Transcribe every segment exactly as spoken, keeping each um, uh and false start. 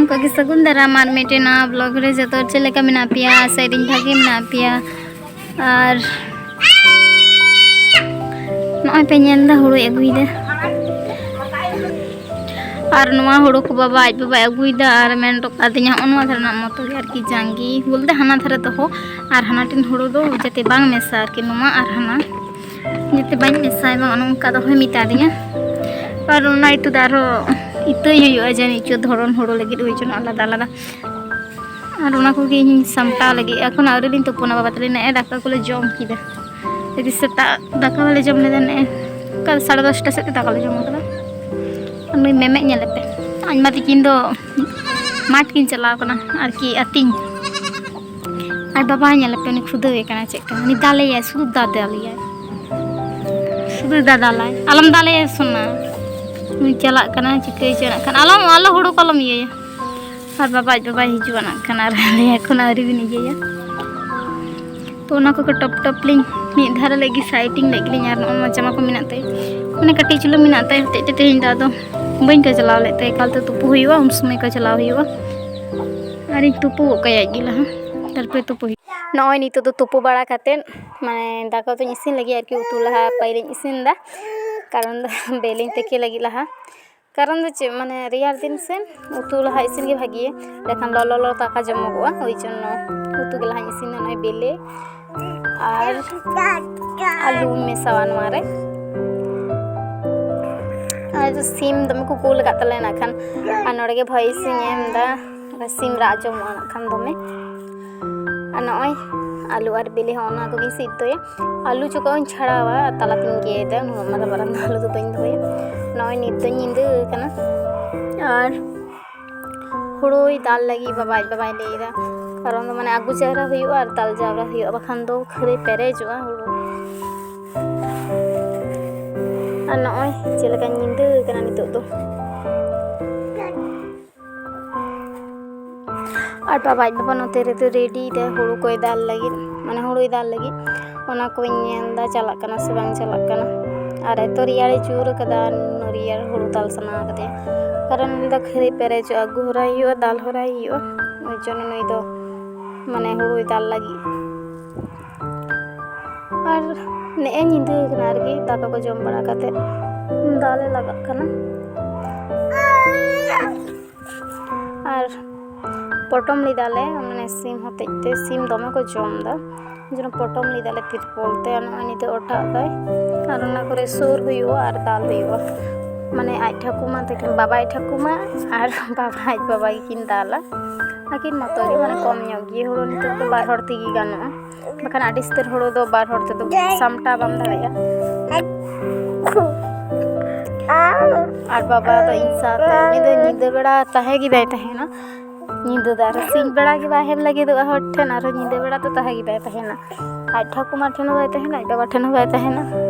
ᱠᱚᱜᱮ ᱥᱟᱹᱜᱩᱱ ᱫᱟᱨᱟᱢ ᱟᱨ ᱢᱤᱫᱴᱮᱱ ᱱᱟᱣᱟ ᱵᱞᱚᱜ ᱨᱮ᱾ ᱡᱚᱛᱚ ᱦᱚᱲ ᱪᱮᱫ ᱞᱮᱠᱟ ᱢᱮᱱᱟᱜ ᱯᱮᱭᱟ? ᱟᱥᱟᱭᱮᱫᱟᱹᱧ ᱵᱷᱟᱜᱮ ᱢᱮᱱᱟᱜ ᱯᱮᱭᱟ᱾ ᱟᱨ ᱱᱚᱜᱼᱚᱭ ᱯᱮ ᱧᱮᱞ ᱮᱫᱟ, ᱦᱩᱲᱩᱭ ᱟᱹᱜᱩᱭᱮᱫᱟ᱾ ᱟᱨ ᱱᱚᱣᱟ ᱦᱩᱲᱩ ᱠᱚ ᱵᱟᱵᱟ, ᱟᱡ ᱵᱟᱵᱟᱭ ᱟᱹᱜᱩᱭᱮᱫᱟ ᱟᱨ ᱢᱮᱱ ᱦᱚᱴᱚ ᱠᱟᱫᱤᱧᱟ, ᱦᱚᱸᱜᱼᱚ ᱱᱚᱣᱟ ᱫᱷᱟᱨᱮ ᱨᱮᱱᱟᱜ ᱢᱚᱛᱚ ᱜᱮ ᱟᱨᱠᱤ, ᱡᱟᱝᱜᱤ ᱵᱚᱞᱛᱮ ᱦᱟᱱᱟ ᱫᱷᱟᱨᱮ ᱫᱚᱦᱚ, ᱟᱨ ᱦᱟᱱᱟᱴᱮᱱ ᱦᱩᱲᱩ ᱫᱚ ᱡᱟᱛᱮ ᱵᱟᱝ ᱢᱮᱥᱟ ᱟᱨᱠᱤ, ᱱᱚᱣᱟ ᱟᱨ ᱦᱟᱱᱟ ᱡᱟᱛᱮ ᱵᱟᱹᱧ ᱢᱮᱥᱟᱭ ᱢᱟ, ᱚᱱᱮ ᱚᱱᱠᱟ ᱫᱚᱦᱚᱭ ᱢᱮᱛᱟᱫᱤᱧᱟ᱾ ᱟᱨ ᱚᱱᱟ ᱤᱛᱟᱹ ᱫᱚ ᱟᱨᱦᱚᱸ ᱤᱛᱟᱹᱭ ᱦᱩᱭᱩᱜᱼᱟ ᱡᱟᱹᱱᱤᱡ ᱪᱚ, ᱫᱷᱚᱨᱚᱱ ᱦᱩᱲᱩ ᱞᱟᱹᱜᱤᱫ ᱦᱩᱭ ᱦᱚᱪᱚᱱᱟ ᱟᱞᱟᱫᱟ ᱟᱞᱟᱫᱟ᱾ ᱟᱨ ᱚᱱᱟ ᱠᱚᱜᱮ ᱤᱧ ᱥᱟᱢᱴᱟᱣ ᱞᱟᱹᱜᱤᱫ᱾ ᱮᱠᱷᱚᱱ ᱟᱹᱣᱨᱤ ᱞᱤᱧ ᱛᱩᱯᱩᱱᱟ, ᱵᱟᱵᱟ ᱛᱟᱞᱮ ᱱᱮᱜᱼᱮ ᱫᱟᱠᱟ ᱠᱚᱞᱮ ᱡᱚᱢ ᱠᱮᱫᱟ᱾ ᱡᱩᱫᱤ ᱥᱮᱛᱟᱜ ᱫᱟᱠᱟ ᱵᱟᱞᱮ ᱡᱚᱢ ᱞᱮᱫᱟ, ᱱᱮᱜᱼᱮ ᱚᱱᱠᱟ ᱥᱟᱲᱮ ᱫᱚᱥᱴᱟ ᱥᱮᱫ ᱛᱮ ᱫᱟᱠᱟ ᱞᱮ ᱡᱚᱢ ᱠᱟᱫᱟ᱾ ᱟᱨ ᱱᱩᱭ ᱢᱮᱢᱮ ᱧᱮᱞᱮ ᱯᱮ, ᱟᱡ ᱢᱟ ᱛᱤᱠᱤᱱ ᱫᱚ ᱢᱟᱴᱷ ᱠᱤᱱ ᱪᱟᱞᱟᱣ ᱠᱟᱱᱟ ᱟᱨᱠᱤ ᱟᱹᱛᱤᱧ᱾ ᱟᱡ ᱵᱟᱵᱟ ᱧᱮᱞᱮ ᱯᱮ, ᱩᱱᱤ ᱠᱷᱩᱫᱟᱹᱣᱮ ᱠᱟᱱᱟ ᱪᱮᱫ ᱠᱟ, ᱩᱱᱤ ᱫᱟᱞᱮᱭᱟᱭ, ᱥᱩᱫᱷᱩ ᱫᱟᱞᱮᱭᱟᱭ, ᱥᱩᱫᱷᱩ ᱫᱟᱫᱟᱞᱟᱭ᱾ ᱟᱞᱚᱢ ᱫᱟᱞᱮᱭᱟ ᱥᱳᱱᱟ, ᱩᱱᱤ ᱪᱟᱞᱟᱜ ᱠᱟᱱᱟ, ᱪᱤᱠᱟᱹᱭ ᱪᱚ ᱱᱟᱜ ᱠᱷᱟᱱ᱾ ᱟᱞᱚᱢ, ᱟᱞᱚ ᱦᱩᱲᱩ ᱠᱚ ᱟᱞᱚᱢ ᱤᱭᱟᱹᱭᱟ᱾ ᱟᱨ ᱵᱟᱵᱟ, ᱟᱡ ᱵᱟᱵᱟᱭ ᱦᱤᱡᱩᱜᱼᱟ ᱱᱟᱜ ᱠᱷᱟᱱ, ᱟᱨ ᱟᱞᱮ ᱮᱠᱷᱚᱱ ᱟᱹᱣᱨᱤ ᱵᱤᱱ ᱤᱭᱟᱹᱭᱟ᱾ ᱛᱚ ᱚᱱᱟ ᱠᱚᱜᱮ ᱴᱚᱯ ᱴᱚᱯ ᱞᱤᱧ ᱢᱤᱫ ᱫᱷᱟᱨᱮ ᱞᱟᱹᱜᱤᱫ ᱥᱟᱭᱤᱴᱤᱝ ᱞᱮᱫ ᱜᱮᱞᱤᱧ, ᱟᱨ ᱱᱚᱜᱼᱚᱭ ᱢᱟ ᱡᱟᱢᱟ ᱠᱚ ᱢᱮᱱᱟᱜ ᱛᱮ, ᱢᱟᱱᱮ ᱠᱟᱹᱴᱤᱡ ᱪᱩᱞᱩᱝ ᱢᱮᱱᱟᱜ ᱛᱮ, ᱦᱚᱛᱮᱡ ᱛᱮ ᱛᱮᱦᱮᱧ ᱫᱚ ᱟᱫᱚ ᱵᱟᱹᱧ ᱠᱚᱪᱞᱟᱣ ᱞᱮᱫ ᱛᱮ, ᱮᱠᱟᱞ ᱛᱮ ᱛᱩᱯᱩ ᱦᱩᱭᱩᱜᱼᱟ, ᱩᱱ ᱥᱚᱢᱚᱭ ᱠᱚᱪᱞᱟᱣ ᱦᱩᱭᱩᱜᱼᱟ᱾ ᱟᱨᱤᱧ ᱛᱩᱯᱩ ᱜᱚᱫ ᱠᱟᱭᱟ ᱟᱡ ᱜᱮ ᱞᱟᱦᱟ, ᱛᱟᱨᱯᱚᱨᱮ ᱛᱩᱯᱩ ᱦᱩᱭᱩᱜᱼᱟ᱾ ᱱᱚᱜᱼᱚᱭ ᱱᱤᱛᱚᱜ ᱫᱚ ᱛᱩᱯᱩ ᱵᱟᱲᱟ ᱠᱟᱛᱮᱫ, ᱢᱟᱱᱮ ᱫᱟᱠᱟ ᱩᱛᱩᱧ ᱤᱥᱤᱱ ᱞᱟᱹᱜᱤᱫ ᱟᱨᱠᱤ, ᱩᱛᱩ ᱞᱟᱦᱟ ᱯᱟᱹᱭᱞᱟᱹᱧ ᱤᱥᱤᱱ ᱮᱫᱟ, ᱠᱟᱨᱚᱱ ᱫᱚ ᱵᱮᱞᱮᱧ ᱛᱤᱠᱤ ᱞᱟᱹᱜᱤᱫ ᱞᱟᱦᱟ᱾ ᱠᱟᱨᱚᱱ ᱫᱚ ᱪᱮᱫ, ᱢᱟᱱᱮ ᱨᱮᱭᱟᱲ ᱫᱤᱱ ᱥᱮ ᱩᱛᱩ ᱞᱟᱦᱟ ᱤᱥᱤᱱ ᱜᱮ ᱵᱷᱟᱹᱜᱤᱭᱟ, ᱮᱸᱰᱮᱠᱷᱟᱱ ᱞᱚᱞᱚ ᱞᱚᱞᱚ ᱫᱟᱠᱟ ᱡᱚᱢᱚᱜᱚᱜᱼᱟ᱾ ᱳᱭ ᱡᱚᱱᱱᱚ ᱩᱛᱩ ᱜᱮ ᱞᱟᱦᱟᱧ ᱤᱥᱤᱱᱟ᱾ ᱱᱚᱜᱼᱚᱭ ᱵᱮᱞᱮ ᱟᱨ ᱟᱹᱞᱩᱧ ᱢᱮᱥᱟᱣᱟ ᱱᱚᱣᱟ ᱨᱮ᱾ ᱟᱨ ᱥᱤᱢ ᱫᱚᱢᱮ ᱠᱚ ᱠᱩᱞ ᱟᱠᱟᱫ ᱛᱟᱞᱮᱭᱟ ᱱᱟᱜ ᱠᱷᱟᱱ, ᱟᱨ ᱱᱚᱰᱮ ᱜᱮ ᱵᱷᱚᱭᱮᱥ ᱤᱧ ᱮᱢ ᱮᱫᱟ, ᱥᱤᱢ ᱨᱟᱜ ᱟᱸᱡᱚᱢᱚᱜᱼᱟ ᱱᱟᱜ ᱠᱷᱟᱱ ᱫᱚᱢᱮ᱾ ᱟᱨ ᱱᱚᱜᱼᱚᱭ ᱟᱹᱞᱩ ᱟᱨ ᱵᱤᱞᱤ ᱦᱚᱸ ᱚᱱᱟ ᱠᱚᱜᱮᱧ ᱥᱤᱫ ᱫᱚᱦᱚᱭᱟ᱾ ᱟᱹᱞᱩ ᱪᱚᱠᱟᱜ ᱤᱧ ᱪᱷᱟᱲᱟᱣᱟ, ᱛᱟᱞᱟᱛᱤᱧ ᱜᱮᱫᱟ, ᱩᱱᱟᱹᱜ ᱢᱟᱨᱟᱝ ᱢᱟᱨᱟᱝ ᱫᱚ ᱟᱹᱞᱩ ᱫᱚ ᱵᱟᱹᱧ ᱫᱚᱦᱚᱭᱟ᱾ ᱱᱚᱜᱼᱚᱭ ᱱᱤᱛ ᱫᱚ ᱧᱤᱫᱟᱹ ᱟᱠᱟᱱᱟ ᱟᱨ ᱦᱩᱲᱩᱭ ᱫᱟᱞ ᱞᱟᱹᱜᱤᱫ ᱵᱟᱵᱟ, ᱟᱡ ᱵᱟᱵᱟᱭ ᱞᱟᱹᱭ ᱮᱫᱟ, ᱠᱟᱨᱚᱱ ᱫᱚ ᱢᱟᱱᱮ ᱟᱹᱜᱩ ᱡᱟᱣᱨᱟ ᱦᱩᱭᱩᱜᱼᱟ ᱟᱨ ᱫᱟᱞ ᱡᱟᱣᱨᱟ ᱦᱩᱭᱩᱜᱼᱟ, ᱵᱟᱠᱷᱟᱱ ᱫᱚ ᱠᱷᱟᱹᱞᱤ ᱯᱮᱨᱮᱡᱚᱜᱼᱟ ᱦᱩᱲᱩ᱾ ᱟᱨ ᱱᱚᱜᱼᱚᱭ ᱪᱮᱫ ᱞᱮᱠᱟ ᱧᱤᱫᱟᱹ ᱠᱟᱱᱟ ᱱᱤᱛᱚᱜ ᱫᱚ᱾ ᱟᱨ ᱵᱟᱵᱟ ᱟᱡ ᱵᱟᱵᱟ ᱱᱚᱛᱮ ᱨᱮᱫᱚ ᱨᱮᱰᱤᱭᱮᱫᱟᱭ ᱦᱩᱲᱩ ᱠᱚᱭ ᱫᱟᱞ ᱞᱟᱹᱜᱤᱫ, ᱢᱟᱱᱮ ᱦᱩᱲᱩᱭ ᱫᱟᱞ ᱞᱟᱹᱜᱤᱫ᱾ ᱚᱱᱟ ᱠᱚᱧ ᱧᱮᱞ ᱮᱫᱟ ᱪᱟᱞᱟᱜ ᱠᱟᱱᱟ ᱥᱮ ᱵᱟᱝ ᱪᱟᱞᱟᱜ ᱠᱟᱱᱟ᱾ ᱟᱨ ᱮᱛᱚ ᱨᱮᱭᱟᱲᱮ ᱡᱳᱨ ᱟᱠᱟᱫᱟ, ᱱᱩᱱᱟᱹᱜ ᱨᱮᱭᱟᱲ ᱦᱩᱲᱩ ᱫᱟᱞ ᱥᱟᱱᱟ ᱟᱠᱟᱫᱮᱭᱟ᱾ ᱠᱟᱨᱚᱱ ᱩᱱᱤ ᱫᱚ ᱠᱷᱟᱹᱞᱤ ᱯᱮᱨᱮᱡᱚᱜᱼᱟ, ᱟᱹᱜᱩ ᱦᱚᱨᱟᱭ ᱦᱩᱭᱩᱜᱼᱟ, ᱫᱟᱞ ᱦᱚᱨᱟᱭ ᱦᱩᱭᱩᱜᱼᱟ᱾ ᱳᱭ ᱡᱚᱱᱱᱚ ᱱᱩᱭ ᱫᱚ ᱢᱟᱱᱮ ᱦᱩᱲᱩᱭ ᱫᱟᱞ ᱞᱟᱹᱜᱤᱫ᱾ ᱟᱨ ᱱᱮᱜᱼᱮ ᱧᱤᱫᱟᱹ ᱠᱟᱱᱟ ᱟᱨᱠᱤ, ᱫᱟᱠᱟ ᱠᱚ ᱡᱚᱢ ᱵᱟᱲᱟ ᱠᱟᱛᱮ ᱫᱟᱞᱮ ᱞᱟᱜᱟᱜ ᱠᱟᱱᱟ᱾ ᱟᱨ ᱯᱚᱴᱚᱢ ᱞᱮᱫᱟᱞᱮ, ᱢᱟᱱᱮ ᱥᱤᱢ ᱦᱚᱛᱮᱡ ᱛᱮ, ᱥᱤᱢ ᱫᱚᱢᱮ ᱠᱚ ᱡᱚᱢ ᱮᱫᱟ, ᱡᱮᱱᱚ ᱯᱚᱴᱚᱢ ᱞᱮᱫᱟᱞᱮ ᱛᱤᱨᱯᱚᱞ ᱛᱮ᱾ ᱟᱨ ᱱᱚᱜᱼᱚᱭ ᱱᱤᱛᱚᱜ ᱚᱴᱟᱜ ᱫᱟᱭ, ᱟᱨ ᱚᱱᱟ ᱠᱚᱨᱮ ᱥᱩᱨ ᱦᱩᱭᱩᱜᱼᱟ ᱟᱨ ᱫᱟᱞ ᱦᱩᱭᱩᱜᱼᱟ᱾ ᱢᱟᱱᱮ ᱟᱡ ᱴᱷᱟᱹᱠᱩᱢᱟ ᱛᱟᱹᱠᱤᱱ, ᱵᱟᱵᱟ ᱟᱡ ᱴᱷᱟᱹᱠᱩᱢᱟ ᱟᱨ ᱵᱟᱵᱟ ᱟᱡ ᱵᱟᱵᱟ ᱜᱮᱠᱤᱱ ᱫᱟᱞᱟ᱾ ᱟᱹᱠᱤᱱ ᱢᱚᱛᱚ ᱜᱮ, ᱢᱟᱱᱮ ᱠᱚᱢ ᱧᱚᱜ ᱜᱮ ᱦᱩᱲᱩ ᱱᱤᱛᱚᱜ ᱫᱚ ᱵᱟᱨ ᱦᱚᱲ ᱛᱮᱜᱮ ᱜᱟᱱᱚᱜᱼᱟ, ᱵᱟᱠᱷᱟᱱ ᱟᱹᱰᱤ ᱩᱥᱛᱟᱹᱨ ᱦᱩᱲᱩ ᱫᱚ ᱵᱟᱨ ᱦᱚᱲ ᱛᱮᱫᱚ ᱥᱟᱢᱴᱟᱣ ᱵᱟᱢ ᱫᱟᱲᱮᱭᱟᱜᱼᱟ᱾ ᱟᱨ ᱵᱟᱵᱟ ᱫᱚ ᱤᱧ ᱥᱟᱶᱛᱮ, ᱩᱱᱤ ᱫᱚ ᱧᱤᱫᱟᱹ ᱵᱮᱲᱟ ᱛᱟᱦᱮᱸ ᱜᱮ ᱵᱟᱭ ᱛᱟᱦᱮᱱᱟ᱾ ᱧᱤᱫᱟᱹ ᱫᱚ ᱟᱨ ᱥᱤᱧ ᱵᱮᱲᱟ ᱜᱮ ᱵᱟᱭ ᱦᱮᱡ ᱞᱟᱹᱜᱤᱫᱚᱜᱼᱟ ᱦᱚᱲ ᱴᱷᱮᱱ, ᱟᱨᱦᱚᱸ ᱧᱤᱫᱟᱹ ᱵᱮᱲᱟ ᱫᱚ ᱛᱟᱦᱮᱸ ᱜᱮ ᱵᱟᱭ ᱛᱟᱦᱮᱱᱟ᱾ ᱟᱡ ᱴᱷᱟᱹᱠᱩᱢᱟ ᱴᱷᱮᱱ ᱦᱚᱸ ᱵᱟᱭ ᱛᱟᱦᱮᱱᱟ, ᱟᱡ ᱵᱟᱵᱟ ᱴᱷᱮᱱ ᱦᱚᱸ ᱵᱟᱭ ᱛᱟᱦᱮᱱᱟ᱾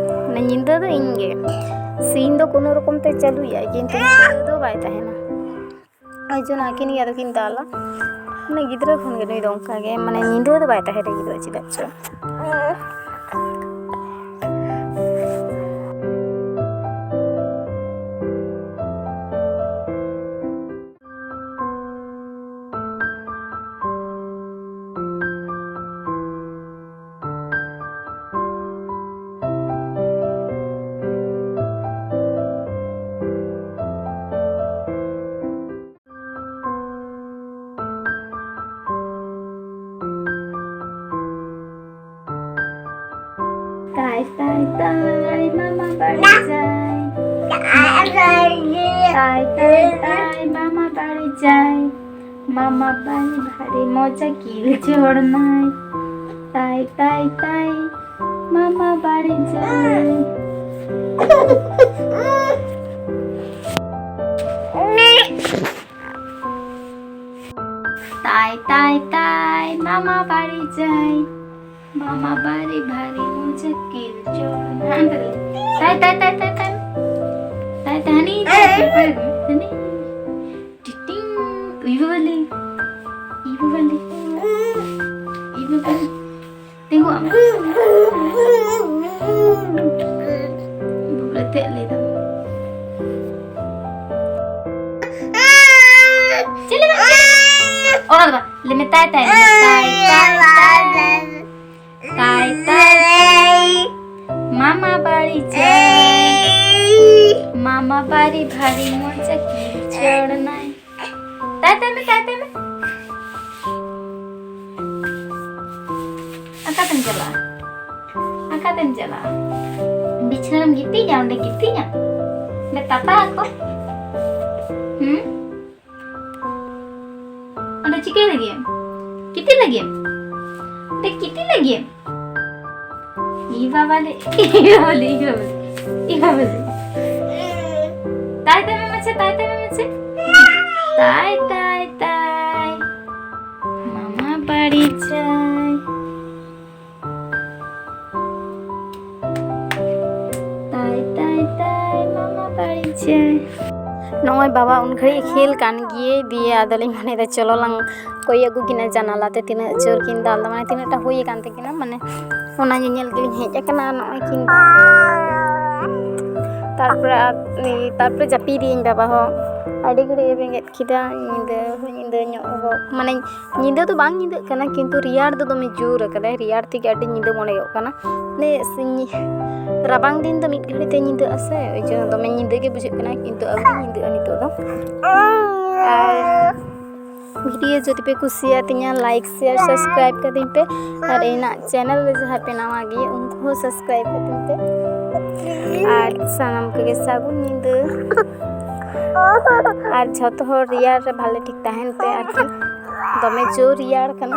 ᱢᱟᱱᱮ ᱧᱤᱫᱟᱹ ᱫᱚ ᱤᱧ ᱜᱮ᱾ ᱥᱤᱧ ᱫᱚ ᱠᱳᱱᱳ ᱨᱚᱠᱚᱢ ᱛᱮ ᱪᱟᱹᱞᱩᱭᱟ, ᱠᱤᱱᱛᱩ ᱧᱤᱫᱟᱹ ᱫᱚ ᱵᱟᱭ ᱛᱟᱦᱮᱱᱟ᱾ ᱳᱭ ᱡᱚᱱᱱᱚ ᱟᱹᱠᱤᱱ ᱜᱮ ᱟᱫᱚ ᱠᱤᱱ ᱫᱟᱞᱟ᱾ ᱢᱟᱱᱮ ᱜᱤᱫᱽᱨᱟᱹ ᱠᱷᱚᱱ ᱜᱮ ᱱᱩᱭ ᱫᱚ ᱚᱱᱠᱟ ᱜᱮ, ᱢᱟᱱᱮ ᱧᱤᱫᱟᱹ ᱫᱚ ᱵᱟᱭ ᱛᱟᱦᱮᱸ ᱞᱟᱹᱜᱤᱫᱚᱜᱼᱟ ᱪᱮᱫᱟᱜ ᱪᱚ᱾ ᱛᱟᱭ ᱛᱟᱭ ᱛᱟᱭ ᱢᱟᱢᱟ ᱵᱟᱲᱤ ᱡᱟᱭ᱾ ᱛᱟᱭ ᱛᱟᱭ ᱛᱟᱭ ᱢᱟᱢᱟ ᱵᱟᱲᱤ ᱡᱟᱭ᱾ ᱢᱟᱢᱟ ᱵᱟᱲᱤ ᱵᱷᱟᱨᱤ ᱢᱚᱡᱟ ᱠᱤᱞ ᱡᱚᱲᱱᱟᱭ᱾ ᱛᱟᱭ ᱛᱟᱭ ᱛᱟᱭ ᱢᱟᱢᱟ ᱵᱟᱲᱤ ᱡᱟᱭ᱾ ᱛᱟᱭ ᱛᱟᱭ ᱛᱟᱭ ᱢᱟᱢᱟ ᱵᱟᱲᱤ ᱡᱟᱭ᱾ ᱢᱟᱢᱟ ᱵᱟᱲᱤ ᱵᱷᱟᱨᱤ ᱢᱚᱡᱟ ᱠᱤᱞ ᱡᱚᱲᱱᱟᱭ᱾ ᱛᱟᱭ ᱛᱟᱭ ᱛᱟᱭ ᱛᱟᱭ ᱛᱟᱭ᱾ ᱛᱟᱭ ᱛᱟᱭ ᱦᱟᱹᱱᱤ ᱛᱟᱭ ᱛᱟᱭ ᱦᱟᱹᱱᱤ᱾ ᱴᱤᱴᱤᱝ᱾ ᱩᱭ ᱵᱟᱵᱟ ᱞᱮ᱾ ᱩᱭ ᱵᱟᱵᱟ ᱞᱮ᱾ ᱩᱭ ᱵᱟᱵᱟ ᱞᱮ᱾ ᱛᱤᱸᱜᱩ ᱟᱢ᱾ ᱵᱟᱵᱞᱮ ᱛᱮᱫ ᱞᱟᱹᱭ ᱫᱟᱢ᱾ ᱟᱫᱚ ᱵᱟ, ᱞᱟᱹᱭ ᱢᱮ ᱛᱟᱭ ᱛᱟᱭ ᱞᱟᱹᱭ ᱢᱮ, ᱛᱟᱭ ᱛᱟᱭ ᱛᱟᱭ ᱛᱟᱭ ᱛᱟᱭ ᱛᱟᱭ᱾ ᱢᱟᱢᱟ ᱵᱟᱲᱤ ᱪᱟᱭ, ᱢᱟᱢᱟ ᱵᱟᱲᱤ ᱵᱷᱟᱨᱤ ᱢᱚᱡᱟ ᱠᱤᱪᱚᱲ ᱱᱟᱭ᱾ ᱛᱟᱭ ᱛᱟᱭ ᱢᱮ, ᱛᱟᱭ ᱛᱟᱭ ᱢᱮ᱾ ᱚᱠᱟᱛᱮᱢ ᱪᱟᱞᱟᱜᱼᱟ? ᱚᱠᱟᱛᱮᱢ ᱪᱟᱞᱟᱜᱼᱟ? ᱵᱤᱪᱷᱱᱟᱹ ᱨᱮᱢ ᱜᱤᱛᱤᱡᱟ, ᱚᱸᱰᱮ ᱜᱤᱛᱤᱡ ᱟᱢ? ᱚᱸᱰᱮ ᱛᱟᱛᱟ ᱟᱠᱚ? ᱦᱩᱸ? ᱚᱸᱰᱮ ᱪᱤᱠᱟᱹᱭ ᱞᱟᱹᱜᱤᱫ ᱮᱢ? ᱜᱤᱛᱤᱡ ᱞᱟᱹᱜᱤᱫ ᱮᱢ? ᱚᱸᱰᱮ ᱜᱤᱛᱤᱡ ᱞᱟᱹᱜᱤᱫ ᱮᱢ? ᱤ ᱵᱟᱵᱟ ᱞᱮ, ᱤ ᱵᱟᱵᱟ ᱞᱮ, ᱤ ᱵᱟᱵᱟ ᱞᱮ, ᱤ ᱵᱟᱵᱟ ᱞᱮ᱾ ᱛᱟᱭ ᱛᱟᱭ ᱢᱮ ᱢᱟᱪᱷᱟ, ᱛᱟᱭ ᱛᱟᱭ ᱢᱮ ᱢᱟᱪᱷᱟ᱾ ᱛᱟᱭ, ᱛᱟᱭ, ᱛᱟᱭ᱾ ᱢᱟᱢᱟ ᱵᱟᱲᱤ ᱪᱟᱭ᱾ ᱛᱟᱭ, ᱛᱟᱭ, ᱛᱟᱭ, ᱢᱟᱢᱟ ᱵᱟᱲᱤ ᱪᱟᱭ᱾ ᱱᱚᱜᱼᱚᱭ ᱵᱟᱵᱟ ᱩᱱ ᱜᱷᱟᱹᱲᱤᱡ ᱠᱷᱮᱞ ᱠᱟᱱ ᱜᱮᱭᱮ, ᱫᱤᱭᱮ ᱟᱫᱚᱞᱤᱧ ᱢᱚᱱᱮᱭᱮᱫᱟ ᱪᱚᱞᱚ ᱞᱟᱝ ᱠᱚᱭ ᱟᱹᱜᱩ ᱠᱤᱱᱟ ᱡᱟᱱᱟᱞᱟ ᱛᱮ, ᱛᱤᱱᱟᱹᱜ ᱡᱳᱨ ᱠᱤᱱ ᱫᱟᱞ ᱫᱟ, ᱢᱟᱱᱮ ᱛᱤᱱᱟᱹᱜ ᱴᱟ ᱦᱩᱭ ᱟᱠᱟᱱ ᱛᱟᱹᱠᱤᱱᱟ, ᱢᱟᱱᱮ ᱚᱱᱟ ᱧᱮᱧᱮᱞ ᱜᱮᱞᱤᱧ ᱦᱮᱡ ᱟᱠᱟᱱᱟ᱾ ᱟᱨ ᱱᱚᱜᱼᱚᱭ ᱠᱤᱱ, ᱛᱟᱨᱯᱚᱨᱮ ᱟᱨ, ᱛᱟᱨᱯᱚᱨᱮ ᱡᱟᱹᱯᱤᱫ ᱤᱧ ᱵᱟᱵᱟ ᱦᱚᱸ ᱟᱹᱰᱤ ᱜᱷᱟᱹᱲᱤᱡ ᱮ ᱵᱮᱸᱜᱮᱫ ᱠᱮᱫᱟ, ᱧᱤᱫᱟᱹ ᱦᱚᱸ ᱧᱤᱫᱟᱹ ᱧᱚᱜ ᱜᱚ-, ᱢᱟᱱᱮ ᱧᱤᱫᱟᱹ ᱫᱚ ᱵᱟᱝ ᱧᱤᱫᱟᱹᱜ ᱠᱟᱱᱟ, ᱠᱤᱱᱛᱩ ᱨᱮᱭᱟᱲ ᱫᱚ ᱫᱚᱢᱮ ᱡᱳᱨ ᱟᱠᱟᱫᱟᱭ, ᱨᱮᱭᱟᱲ ᱛᱮᱜᱮ ᱟᱹᱰᱤ ᱧᱤᱫᱟᱹ ᱢᱚᱱᱮ ᱜᱚᱜ ᱠᱟᱱᱟ᱾ ᱢᱟᱱᱮ ᱥᱤᱧ, ᱨᱟᱵᱟᱝ ᱫᱤᱱ ᱫᱚ ᱢᱤᱫ ᱜᱷᱟᱹᱲᱤᱡ ᱛᱮ ᱧᱤᱫᱟᱹᱜᱼᱟ ᱥᱮ, ᱳᱭ ᱡᱚᱱᱱᱚ ᱫᱚᱢᱮ ᱧᱤᱫᱟᱹ ᱜᱮ ᱵᱩᱡᱷᱟᱹᱜ ᱠᱟᱱᱟ, ᱠᱤᱱᱛᱩ ᱟᱹᱣᱨᱤ ᱧᱤᱫᱟᱹᱜᱼᱟ ᱱᱤᱛᱚᱜ ᱫᱚ᱾ ᱟᱨ ᱵᱷᱤᱰᱤᱭᱳ ᱡᱩᱫᱤ ᱯᱮ ᱠᱩᱥᱤᱭᱟᱛᱤᱧᱟ, like, share, subscribe ᱠᱟᱹᱛᱤᱧ ᱯᱮ᱾ ᱟᱨ ᱤᱧᱟᱹᱜ ᱪᱮᱱᱮᱞ ᱨᱮ ᱡᱟᱦᱟᱸᱭ ᱯᱮ ᱱᱟᱣᱟ ᱜᱮᱭᱟ, ᱩᱱᱠᱩ ᱦᱚᱸ subscribe ᱠᱟᱹᱛᱤᱧ ᱯᱮ᱾ ᱟᱨ ᱥᱟᱱᱟᱢ ᱠᱚᱜᱮ ᱥᱟᱹᱜᱩᱱ ᱧᱤᱫᱟᱹ᱾ ᱟᱨ ᱡᱷᱚᱛᱚ ᱦᱚᱲ ᱨᱮᱭᱟᱲ ᱨᱮ ᱵᱷᱟᱞᱮ ᱴᱷᱤᱠ ᱛᱟᱦᱮᱱ ᱯᱮ ᱟᱨᱠᱤ, ᱫᱚᱢᱮ ᱡᱳᱨ ᱨᱮᱭᱟᱲ ᱠᱟᱱᱟ᱾